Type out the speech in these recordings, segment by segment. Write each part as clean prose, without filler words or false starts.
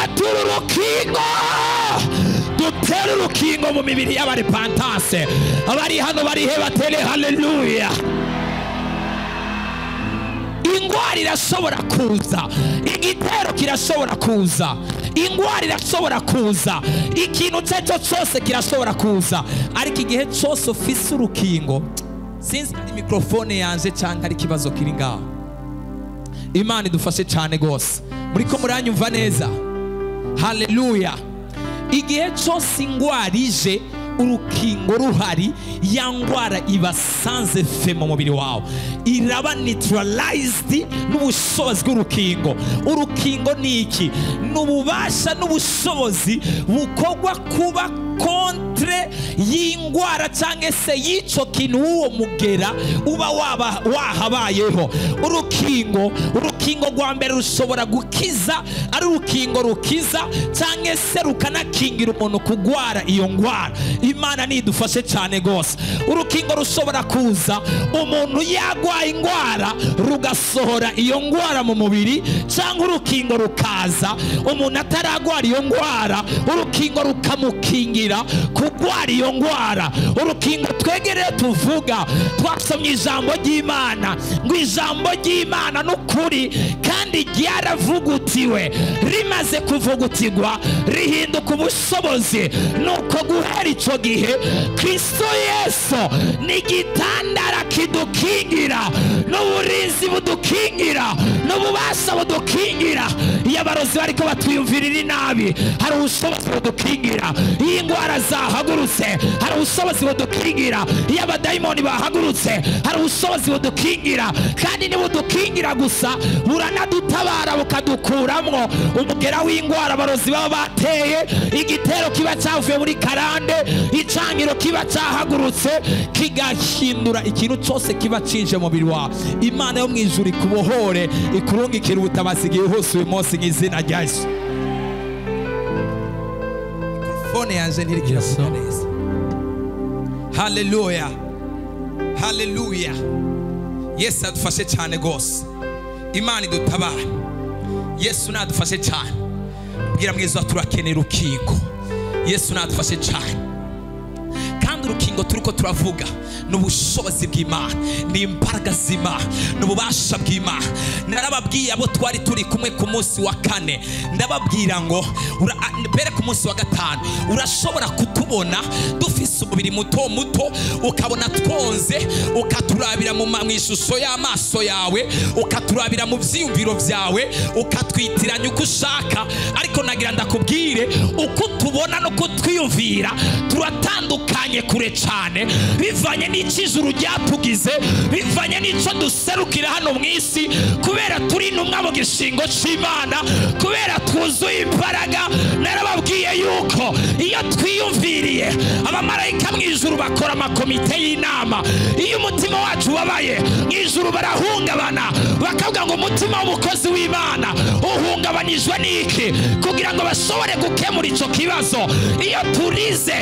Twatura urukingo, dutere urukingo mu mibiri y'abarepantase. Abari hano barihe batere haleluya. Ingwara irashobora kuza, igitero kirashobora kuza, ingwara irashobora kuza, ikintu cyo cyose kirashobora kuza, ariko igihe cyose ufise urukingo. Sinzi mikrofone yanje cyangwa ari kibazo kiri ngaho. Imana idufashe cyane gose. Muriko muranyumva neza? Haleluya. Igihe cyose ingwara ije, urukingo ruhari, ya ngwara iba sans effet mu mubiri wawe, iraba neutralized n'ubushobozi bw'urukingo. Urukingo ni iki? Ni ububasha n'ubushobozi bukorwa kuba contre y'ingwara cyangwa se y'ico kintu uwo mugera uba wahabayeho. Urukingo rwa mbere rushobora gukiza, ari urukingo rukiza cyangwa se rukanakingira umuntu kugwara iyo ngwara. Imana nidufashe cyane gose. Urukingo rushobora kuza umuntu yagwaye ingwara rugasohora iyo ngwara mu mubiri, cyangwa urukingo rukaza umuntu ataragwara iyo ngwara, urukingo rukamukingira kugwara iyo ngwara. Urukingo twegereye tuvuga, twasomye ijambo ry'Imana ngo ijambo ry'Imana n'ukuri kandi ryaravugutiwe, rimaze kuvugutirwa rihinduka ubushobozi. Nuko guhera ico gihe Kristo Yesu ni igitandara kidukingira, n'uburinzi budukingira, n'ububasha budukingira. Iyo abarozi bariko batwiyumvirira inabi, hari ubushobozi budukingira. Iyo ingwara zahagurutse, hari ubushobozi budukingira. Iyo abadayimoni bahagurutse, hari ubushobozi budukingira. Kandi nibudukingira gusa, buranadutabara bukadukuramwo umugera w'ingwara abarozi baba bateye. Igitero kiba cyavuye muri karande, icangiro kiba cyahagurutse kigahindura ikintu cyose kiba cinje mu mubiri wawe. Imana yo mu ijuru ikubohore, ikurungikira ubutabazi bwihuse uyu munsi mu izina rya Yesu. Mikrofone yanje ntiriko iravuga neza. Haleluya, haleluya. Yesu adufashe cyane gose. Imana idutabare. Yesu nadufashe cyane. Bwira mwiza turakenera urukingo. Yesu nadufashe cyane. Kandi urukingo turiko turavuga ni ubushobozi bw'Imana, ni imbaraga z'Imana, ni ububasha bw'Imana. Narababwiye abo twari turi kumwe ku munsi wa kane, ndababwira ngo mbere ku munsi wa gatanu urashobora kutubona dufise umubiri muto muto, ukabona twonze, ukaturabira mu ishusho y'amaso yawe, ukaturabira mu vyiyumviro vyawe, ukatwitiranya uko ushaka. Ariko nagira ndakubwire, uko tubona no kutwiyumvira turatandukanye kure cyane, bivanye n'ikijuru ryatugize, bivanye n'ico duserukira hano mu isi. Kubera turi intumwa mu gishingo c'Imana, kubera twuzuye imbaraga. Narababwiye yuko iyo twiyumviriye abamarayika mu ijuru bakora amakomite y'inama. Iyo umutima wacu wabaye mu ijuru barahungabana, bakavuga ngo umutima w'umukozi w'Imana uhungabanijwe n'iki, kugira ngo bashobore gukemura ico kibazo. Iyo turize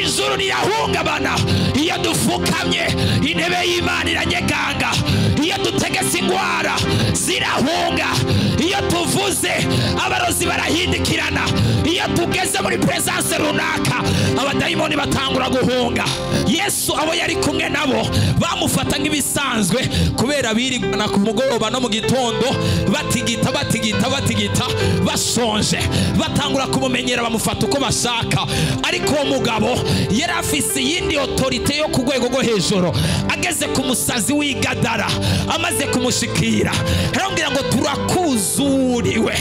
ijuru rirahungabana. Iyo dufukamye intebe y'Imana iranyeganga. Iyo dutegetse ingwara zirahunga. Iyo tuvuze abarozi barahindikirana. Iyo tugeze muri presence runaka abadayimoni batangura guhunga. Yesu abo yari kumwe nabo bamufata nk'ibisanzwe, kubera birigana ku mugoroba no mu gitondo batigita batigita batigita bashonje, batangura kumumenyera, bamufata uko bashaka. Ariko uwo mugabo yari afise iyindi autorité yo ku rwego rwo hejuru. Ageze ku musazi w'igadara, amaze kumushikira arambwira ngo turakuzuriwe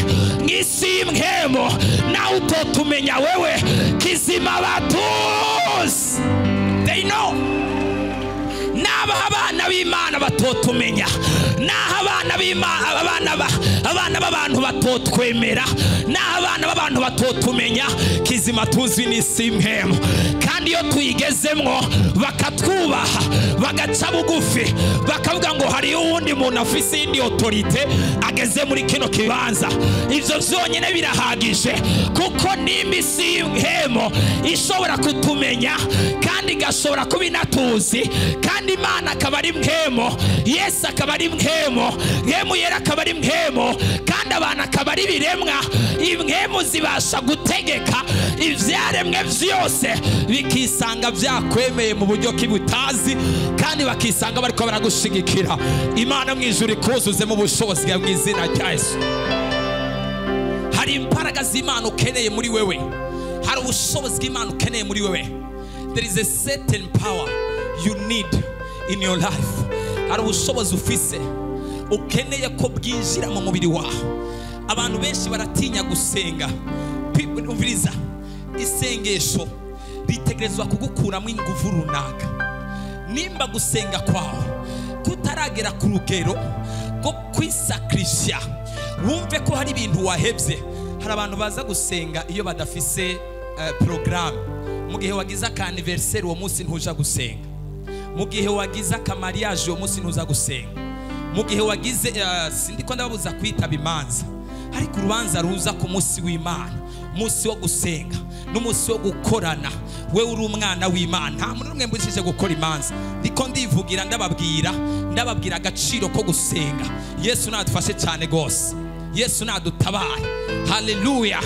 mw'isi y'imhemo, nawe utotumenya wewe kizima batuzi. They know. Naba abana b'Imana batotumenya, naho abana b'Imana, abana b'abantu batotwemera, naho abana b'abantu batotumenya, kizima tuzi n'isi y'imhemo. Kandi iyo tuyigezemwo bakatwubaha, bagaca bugufi, bakavuga ngo hari uwundi muntu afise indi autorité ageze muri kino kibanza. Ivyo vyonyene birahagije, kuko nimba isi y'imhemo ishobora kutumenya kandi igashobora kuba inatuzi, kandi Imana akaba ari mhemo, Yesu akaba ari mhemo, Mpwemu Yera akaba ari mhemo, kandi Kandi abantu akaba ari ibiremwa, impwemu zibasha gutegeka ivyaremwe vyose, bikisanga vyakwemeye mu buryo kibutazi, kandi bakisanga bariko baragushigikira. Imana mu ijuru ikuzuze mu bushobozi bwawe mu izina rya Yesu. Hari imbaraga z'Imana ukeneye muri wewe, hari ubushobozi bw'Imana ukeneye muri wewe. There is a certain power you need in your life. Hari ubushobozi ufise ukeneye ko bwinjira mu mubiri wawe. Abantu benshi baratinya gusenga. Umviriza, isengesho ritegerezwa kugukuramo ingufu runaka. Nimba gusenga kwawe kutaragera ku rugero rwo kwisakrisha, wumve ko hari ibintu wahebye. Hari abantu baza gusenga iyo badafise programme. Mu gihe wagize aka anniversaire uwo munsi ntuja gusenga, mu gihe wagize aka mariage uwo munsi ntuza gusenga, mu gihe wagize sindiko ndababuza kwitaba imanza, ariko urubanza ruza ku munsi w'Imana, umunsi wo gusenga n'umunsi wo gukorana. We uri umwana w'Imana, nta muntu n'umwe mbujije gukora imanza. Ndiko ndivugira, ndababwira agaciro ko gusenga. Yesu nadufashe cyane gose, Yesu nadutabare. Haleluya.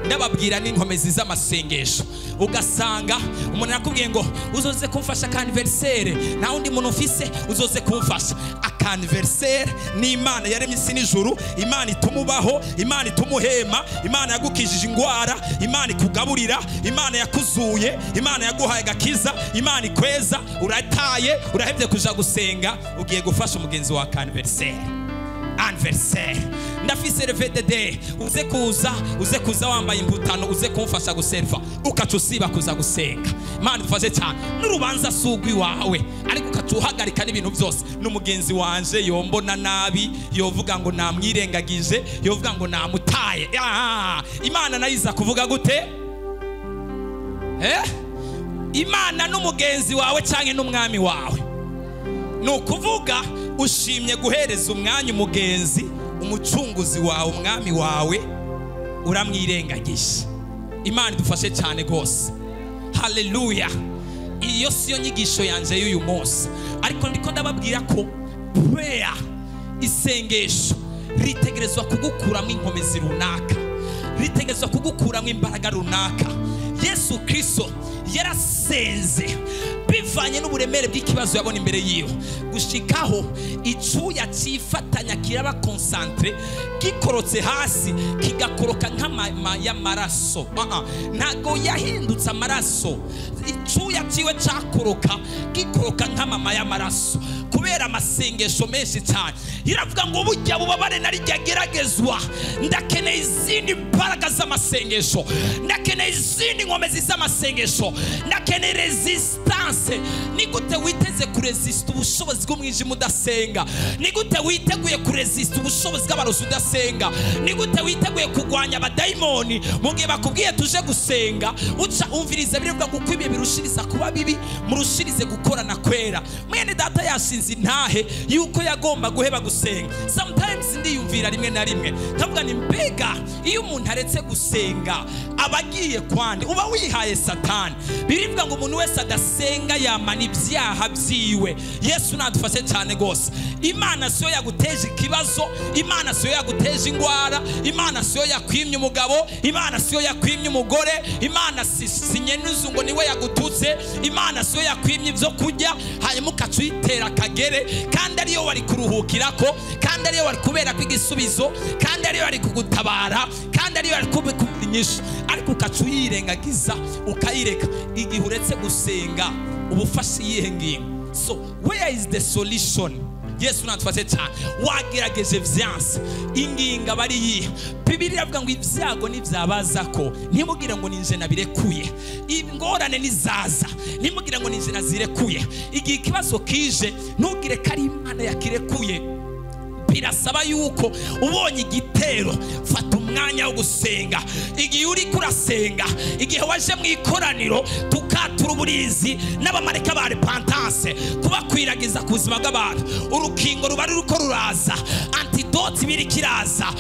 Ndababwira n'inkomezi z'amasengesho. Ugasanga umuntu arakubwiye ngo uzoze kumfasha aka anniversaire, nta wundi muntu ufise uzoze kumfasha aka anniversaire. Ni Imana yaremye isi n'ijuru, Imana ituma ubaho, Imana ituma uhema, Imana yagukijije ingwara, Imana ikugaburira, Imana yakuzuye, Imana yaguhaye agakiza, Imana ikweza. Urataye, urahevye kuja gusenga, ugiye gufasha umugenzi wa anniversaire. Anniversaire, ndafise RVDD, uze kuza wambaye imputano, uze kumfasha guserva, ukaca usiba kuza gusenga. Imana idufashe cyane. N'urubanza sugwi wawe, ariko ukaca uhagarika n'ibintu byose. N'umugenzi wanje yombona nabi, yovuga ngo namwirengagije, yovuga ngo namutaye. Imana nayo iza kuvuga gute? Imana n'umugenzi wawe canke n'umwami wawe. Ni ukuvuga ushimye guhereza umwanya umugenzi, umucunguzi wawe, umwami wawe, uramwirengagije. Imana idufashe cyane gose. Haleluya. Iyo siyo nyigisho yanje y'uyu munsi, ariko ndiko ndababwira ko prayer, isengesho ritegerezwa kugukuramo inkomezi runaka, ritegerezwa kugukuramo imbaraga runaka. Yesu Kristo yarasenze bivanye n'uburemere bw'ikibazo yabona imbere yiwe, gushikaho icuya cifatanya kiraba concentre, gikorotse hasi kigakoroka nk'ama y'amaraso. Ntago yahindutse amaraso, icuya ciwe cakoroka gikoroka nk'amama y'amaraso kubera amasengesho menshi cyane. Iravuga ngo burya bubabare nari geragezwa, ndakeneye izindi mbaraga z'amasengesho, ndakeneye izindi nkomezi z'amasengesho, ndakeneye resistance. Ni gute witeze kuresista ubushobozi bw'umwijima udasenga? Ni gute witeguye kuresista ubushobozi bw'abarozi udasenga? Ni gute witeguye kurwanya abadayimoni mu gihe bakubwiye tuje gusenga? Uca umviriza, birivuga ngo uko ibihe birushiriza kuba bibi, murushirize gukorana kwera. Mwene data yashinze intahe yuko yagomba guheba gusenga. Sometimes ndiyumvira rimwe na rimwe nkavuga ni mbega iyo umuntu aretse gusenga abagiye kwande, uba wihaye Satani. Birivuga ngo umuntu wese adasenga yamana ibyaha byiwe. Yesu nadufashe cyane gose. Imana siyo yaguteje ikibazo, Imana siyo yaguteje ingwara, Imana siyo yakwimye umugabo, Imana siyo yakwimye umugore, Imana sinye n'inzu ngo niwe yagututse, Imana siyo yakwimye ibyo kurya, hanyuma ukaca uyitera akagere, kandi ariyo wari kuruhukirako, kandi ariyo wari kubera ko igisubizo, kandi ariyo wari kugutabara, kandi ariyo wari kubikumenyesha, ariko ukaca uyirengagiza ukayireka. Igihe uretse gusenga ubufashe iyihe ngingo? So where is the solution? Yesu natufashe cyane. Wagerageje vyanse, inginga bari yihe? Bibiliya iravuga ngo ibyago nivyabaza ko ntimugire ngo ninje nabirekuye, ingorane nizaza ntimugire ngo ninje nazirekuye. Igihe ikibazo kije ntugire ko ari Imana yakirekuye. Birasaba yuko ubonye igitero fata umwanya wo gusenga. Igihe uri kurasenga, igihe waje mu ikoraniro tukatura uburizi n'abamareka ba repentance kubakwiragiza ku buzima bw'abantu, urukingo ruba ruriko ruraza, antidote ibiri kiraza,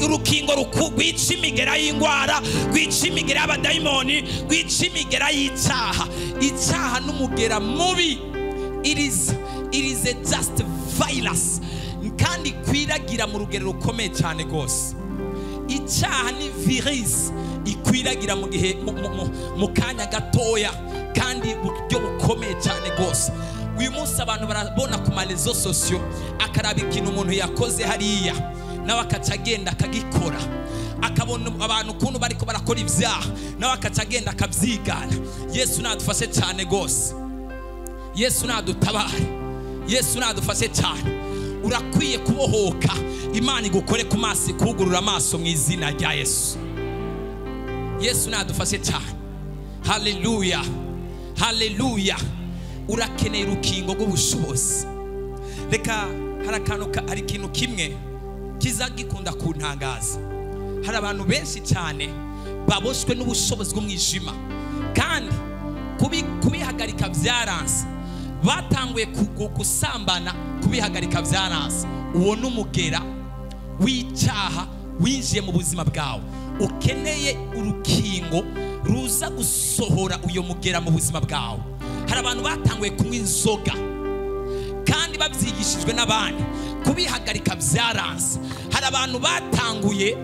urukingo rwica imigera y'ingwara, rwica imigera y'abadayimoni, rwica imigera y'icyaha. Icyaha n'umugera mubi, it is a just virus, kandi kwiragira mu rugero rukomeye cyane gose. Icyaha ni virus ikwiragira mu gihe mu kanya gatoya kandi buryo bukomeye cyane gose. Uyu munsi abantu barabona ku marezo sosiyo, akaraba ikintu umuntu yakoze hariya nawe akaca agenda akagikora, akabona abantu ukuntu bariko barakora ibyaha nawe akaca agenda akabyigana. Yesu nadufashe cyane gose, Yesu nadutabare, Yesu nadufashe cyane. Urakwiye kubohoka, Imana igukore ku maso, ikugurura amaso mu izina rya Yesu. Yesu nadufashe cyane. Haleluya, haleluya. Urakeneye urukingo rw'ubushobozi. Reka hari ikintu kimwe kiza gikunda kuntangaza. Hari abantu benshi cyane baboshwe n'ubushobozi bw'umwijima, kandi kubihagarika byaranse. Batanguye gusambana, kubihagarika byaranse. Uwo n'umugera w'icyaha winjiye mu buzima bwawe. Ukeneye urukingo ruza gusohora uyo mugera mu buzima bwawe. Hari abantu batanguye kunywa inzoga kandi babyigishijwe n'abandi, kubihagarika byaranse. Hari abantu batanguye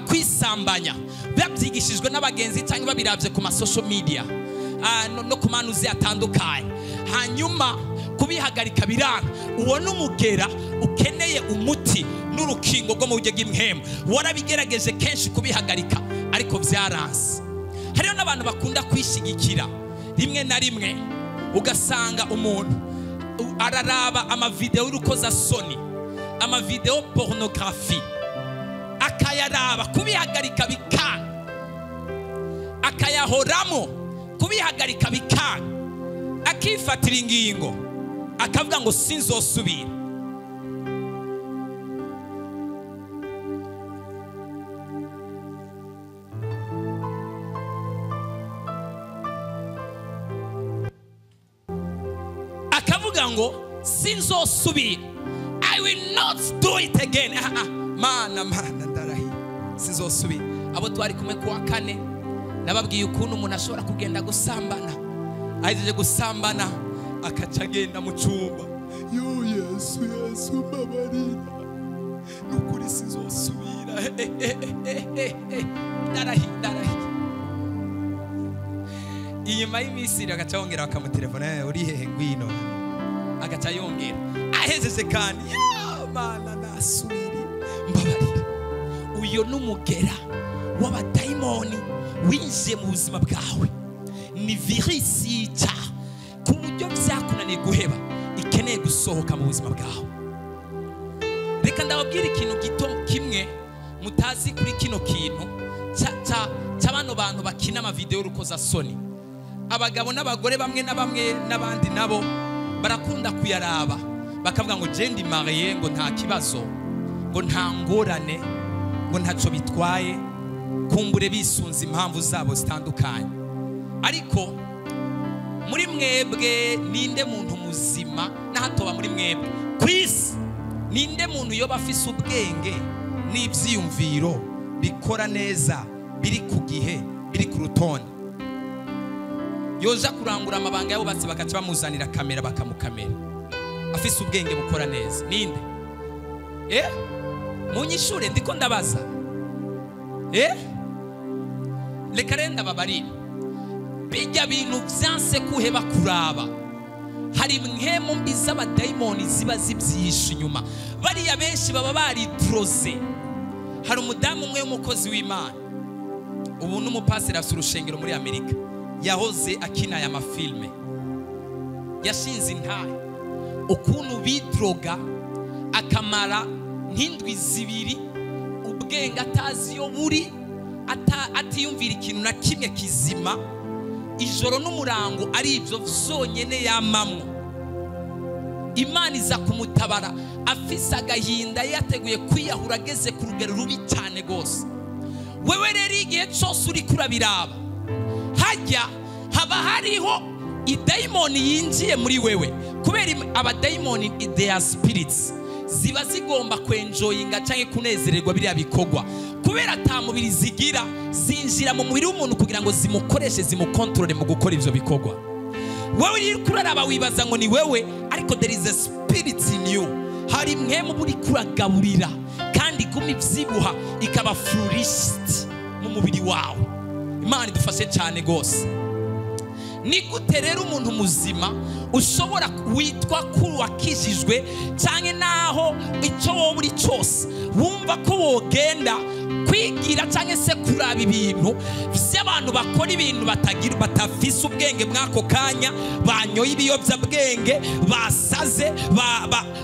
kwisambanya babyigishijwe n'abagenzi cyangwa babirabye ku ma social media no ku manuzi atandukanye, hanyuma kubihagarika biranga. Uwo n'umugera ukeneye umuti n'urukingo rwo mu buryo bw'impemu. Warabigerageje kenshi kubihagarika ariko byaranse. Hariho n'abantu bakunda kwishigikira, rimwe na rimwe ugasanga umuntu araraba amavideo y'urukozasoni, amavideo pornografi, akayaraba, kubihagarika bikanga, akayahoramo, kubihagarika bikanga, akifatira ingingo akavuga ngo sinzosubira. Akavuga ngo sinzosubira, I will not do it again. Mana mana ndarahiye sinzosubira. Abo twari kumwe kuwa kane nababwiye ukuntu umuntu ashobora kugenda gusambana, ahejeje gusambana akaca agenda mu cyumba, yo Yesu Yesu mbabarira, nukuri sinzosubira, ndarahiye ndarahiye. Inyuma y'iminsi agaca yongera bakamutelefona, uri hehe ngwino, agaca yongera ahejeje kandi, ya mana nasubiri mbabarira. Uyo n'umugera w'abadayimoni winjiye mu buzima bwawe, ni virus y'icyaha ku buryo byakunaniye guheba, ikeneye gusohoka mu buzima bwawe. Reka ndababwira ikintu gito kimwe mutazi kuri kino kintu cy'abano bantu bakina amavideo y'urukozasoni. Abagabo n'abagore bamwe na bamwe n'abandi nabo barakunda kuyaraba bakavuga ngo je ndi marié, ngo nta kibazo, ngo nta ngorane, ngo ntaco bitwaye, kumbure bisunze impamvu zabo zitandukanye. Ariko muri mwebwe ninde muntu muzima n'ahatoba muri mwebwe kwisi ninde muntu yoba afise ubwenge n'ivyiyumviro bikora neza, biri ku gihe, biri ku rutonde, yoja kurangura amabanga y'abubatsi bakaca bamuzanira kamera bakamukamera, afise ubwenge bukora neza? Ninde? Munyishure ndiko ndabaza. Reka rero ndababarira, bijya bintu vyanse kuheba kuraba, hari impemu mbi z'abadayimoni ziba zibyishe inyuma. Bariya benshi baba baridroze. Hari umudamu umwe w'umukozi w'Imana, ubu n'umupasiteri afite urushengero muri Amerika, yahoze akina aya mafilme, yashinze intahe ukuntu bidroga akamara nk'indwi zibiri ubwenge atazi iyo buri, atiyumvira ikintu na kimwe kizima, ijoro n'umurango ari ibyo vyonyene yamamwo. Imana iza kumutabara afise agahinda, yateguye kwiyahura ageze ku rugero rubi cyane gose. Wewe rero igihe cyose uri kurabiraba, hajya haba hariho idayimoni yinjiye muri wewe. Kubera abadayimoni they are spirits, ziba zigomba kwenjoyinga cyangwa kunezererwa biriya bikorwa. Kubera ata mubiri zigira, zinjira mu mubiri w'umuntu kugira ngo zimukoreshe, zimukontorore mu gukora ivyo bikorwa. Wewe uri kuraraba wibaza ngo ni wewe, ariko there is a spirit in you. Hari mwemu buri kuragaburira kandi iguma ibyibuha ikaba flourished mu mubiri wawe. Imana idufashe cyane gose. Ni gute rero umuntu muzima ushobora witwa ko wakijijwe cyangwa naho icyo wowe uri cyose wumva ko wogenda kwigira cyangwa se kuraba ibintu by'abantu bakora ibintu batagira batafise ubwenge mwako kanya, banyoye ibiyobyabwenge, basaze,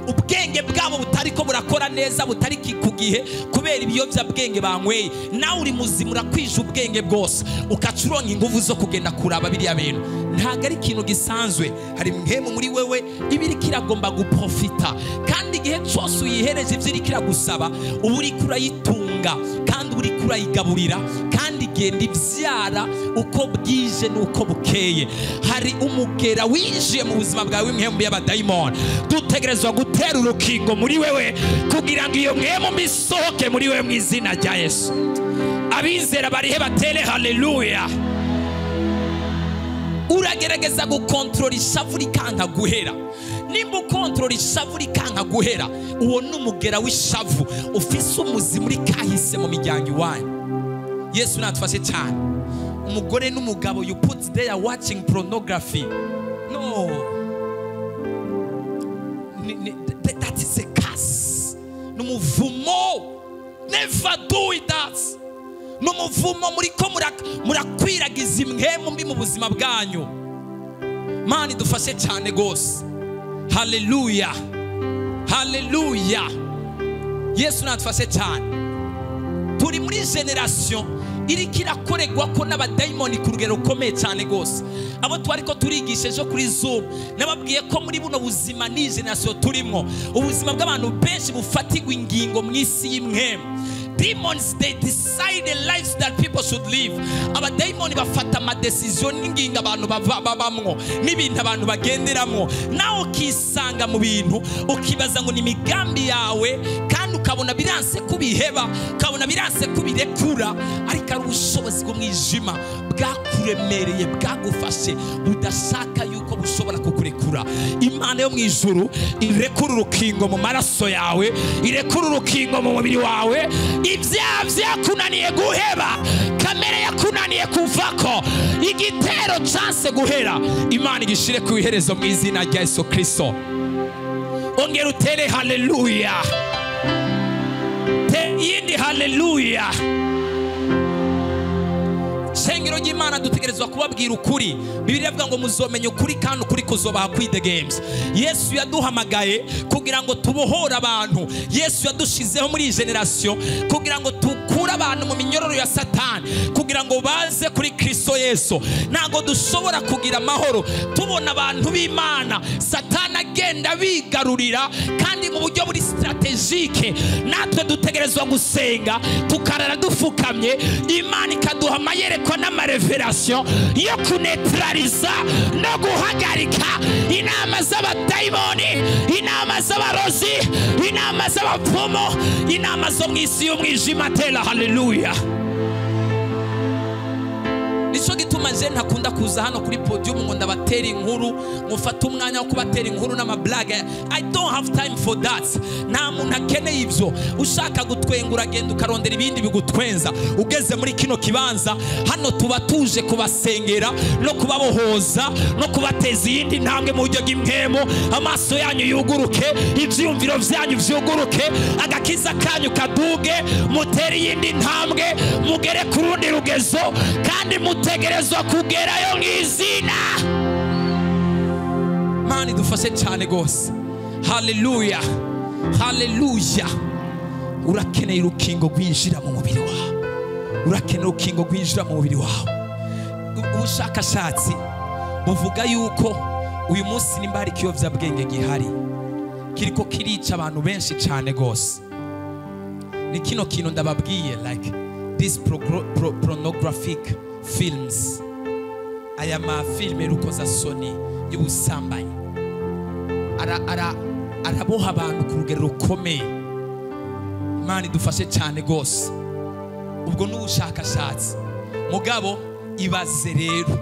ubwenge bwabo butari ko burakora neza, butari ku gihe kubera ibiyobyabwenge banyweye. Nawe uri muzima urakwije ubwenge bwose, ukacuronka ingufu zo kugenda kuraba biriya bintu. Ntabwo ari ikintu gisanzwe. Hari mpemu muri wewe ibiri kiragomba guprofita, kandi igihe cyose uyihereje ibyo iri kiragusaba uba uri kurayitunga kandi uri kurayigaburira, kandi igenda ibyara uko bwije n'uko bukeye. Hari umugera winjiye mu buzima bwawe w'impemu y'abadayimoni. Dutegerezwa gutera urukingo muri wewe kugira ngo iyo mpemu misohoke muri wewe mu izina rya Yesu. Abizera barihe batere haleluya. Uragerageza gukontorora ishavu rikanka guhera. Nimba ukontorora ishavu rikanka guhera, uwo ni umugera w'ishavu ufise umuzi muri kahise mu miryango iwanyu. Yesu natufashe cyane. Umugore n'umugabo, you put there watching pornography. No, that is a curse. N'umuvumo. Never do it that. N'umuvumo muriko murakwiragiza impwemu mbi mu buzima bwanyu. Mani dufashe cyane gose. Haleluya, haleluya. Yesu natufashe cyane. Turi muri generation iriko irakoregwa ko n'abadayimoni ku rugero rukomeye cyane gose. Abo twari ko turigisha ejo kuri Zoom, nababwiye ko muri buno buzima ni generation turimo, ubuzima bw'abantu benshi bufatirwa ingingo mu isi y'imwemu. Demons, they decide the lives that people should live. Abadayimoni bafata amadecision n'ingingo abantu babamwo n'ibintu abantu bagenderamwo. Nawe ukisanga mu bintu ukibaza ngo ni imigambi yawe, kandi ukabona biranse kubiheba, ukabona biranse kubirekura, ariko ari ubushobozi bw'umwijima bwakuremereye, bwagufashe, budashaka yuko bushobora kukurekura. Imana yo mu ijuru irekura urukingo mu maraso yawe, irekura urukingo mu mubiri wawe. Ibyaha byakunaniye guheba, kamere yakunaniye kuvako, igitero chance guhera, Imana igishire ku iherezo mu izina rya Yesu Kristo. Ongera utere haleluya, iyindi haleluya. Shengero ry'Imana dutegerezwa kubabwira ukuri. Bibiliya ivuga ngo muzomenya ukuri kandi ukuri kuzobaha kwidegemvya. Yesu yaduhamagaye kugira ngo tubohore abantu. Yesu yadushizeho muri iyi generation kugira ngo tukure abantu mu minyororo ya Satani, kugira ngo baze kuri Kristo Yesu. Ntabwo dushobora kugira amahoro tubona abantu b'Imana Satani agenda bigarurira, kandi mu buryo buri strategique. Natwe dutegerezwa gusenga tukarara dufukamye, Imana ikaduha amayereko n'amarevelation yo kunetraliza no guhagarika inama z'abadayimoni, inama z'abarozi, inama z'abapfumu, inama zo mu isi y'umwijima. Tera haleluya. Nico gituma je ntakunda kuza hano kuri podium ngo ndabatera inkuru, mufate umwanya wo kubatera inkuru n'amablague. I don't have time for that. Nta muntu akeneye ibyo. Ushaka gutwengura agenda ukarondera ibindi bigutwenza. Ugeze muri kino kibanza hano tuba tuje kubasengera no kubabohoza no kubateza iyindi ntambwe mu buryo bw'impemu. Amaso yanyu yuguruke, ibyiyumviro byanyu vyuguruke, agakiza kanyu kaduge, mutere iyindi ntambwe, mugere ku rundi rugezo, kandi mutegerezwa kugerayo mw'izina. Mani dufashe cyane gose. Haleluya, haleluya. Urakeneye urukingo rwinjira mu mubiri wawe. Urakeneye urukingo rwinjira mu mubiri wawe. Ubushakashatsi buvuga yuko uyu munsi nimba hari ikiyovyabwenge gihari kiriko kirica abantu benshi cyane gose, ni kino kintu ndababwiye, like this pornographic films. Aya mafilme y'urukozasoni y'ubusambanyi araboha abantu ku rugero rukomeye. Imana idufashe cyane gose. Ubwo n'ubushakashatsi. Mugabo ibaze rero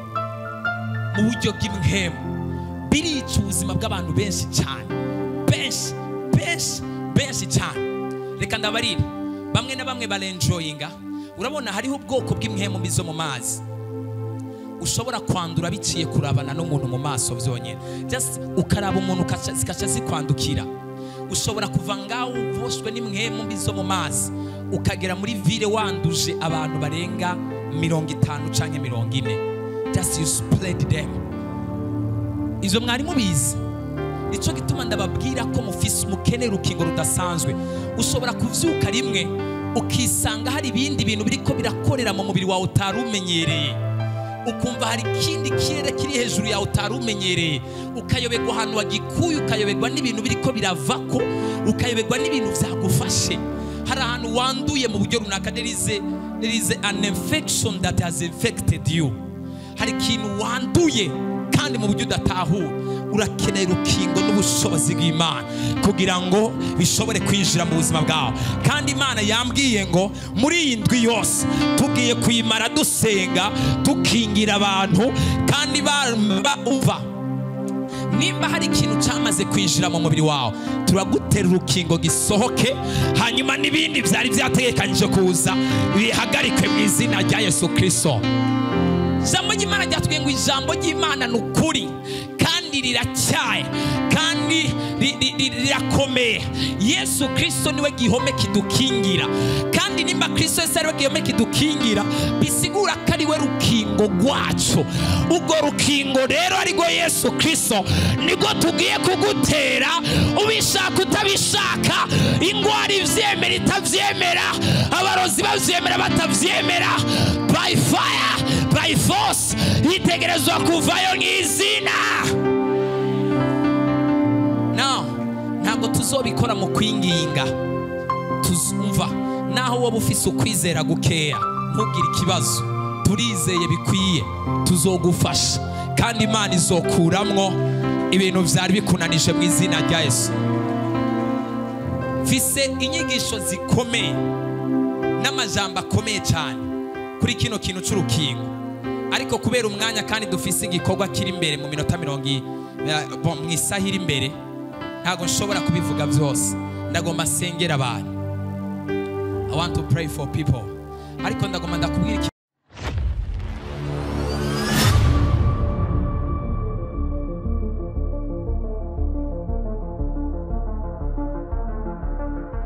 mu buryo bw'impemu birica ubuzima bw'abantu benshi cyane, benshi benshi benshi cyane. Reka ndabarire, bamwe na bamwe barenjoyinga. Urabona hariho ubwoko bw'impwemu mbi zo mu mazi ushobora kwandura biciye kurabana n'umuntu mu maso vyonyene, just ukaraba umuntu zikaca zikwandukira. Ushobora kuva ngaho uboshwe n'impwemu mbi zo mu mazi ukagera muri ville wanduje abantu barenga 50 canke 40, just you spread them. Izo mwari mubizi. Nico gituma ndababwira ko mufise mukeneye urukingo rudasanzwe. Ushobora kuvyuka rimwe ukisanga hari ibindi bintu biriko birakorera mu mubiri wawe utarumenyereye, ukumva hari ikindi kirere kiri hejuru yawe utarumenyereye, ukayoberwa ahantu wagikuye, ukayoberwa n'ibintu biriko biravako, ukayoberwa n'ibintu vyagufashe. Hari ahantu wanduye mu buryo runaka. There is an infection that has infected you. Hari ikintu wanduye kandi mu buryo udatahura. Urakeneye urukingo n'ubushobozi bw'Imana kugira ngo bishobore kwinjira mu buzima bwawe. Kandi Imana yambwiye ngo muri iyi ndwi yose tugiye kuyimara dusenga, tukingira abantu, kandi bumva nimba hari ikintu cyamaze kwinjira mu mubiri wawe turagutera urukingo gisohoke, hanyuma n'ibindi byari byategekanyije kuza bihagarikwe mu izina rya Yesu Kristo. Ijambo ry'Imana ryatubwiye ngo ijambo ry'Imana ni ukuri kandi riracyaye kandi rirakomeye. Yesu Kristo niwe gihome kidukingira, kandi nimba Kristo Yesu ariwe gihome kidukingira, bisigura ko ariwe rukingo rwacu. Ubwo rukingo rero arirwo Yesu Kristo nibwo tugiye kugutera, ubishaka utabishaka, ingwara ivyemera itavyemera, abarozi bavyemera batavyemera, by fire by force yitegerezwa kuvayo nk'izina. Now ntabwo tuzobikora mu kwinginga, tuzumva. Naho wowe ufise ukwizera gukeya ntugire ikibazo, turizeye bikwiye, tuzogufasha kandi Imana izokuramwo ibintu vyari bikunanije mu izina rya Yesu. Mfise inyigisho zikomeye n'amajambo akomeye cyane kuri kino kintu c'urukingo, ariko kubera umwanya kandi dufise igikorwa kiri imbere mu minota mu isaha iri imbere, ntabwo nshobora kubivuga byose. Ndagomba sengera abantu. I want to pray for people. Ariko ndagomba ndakubwira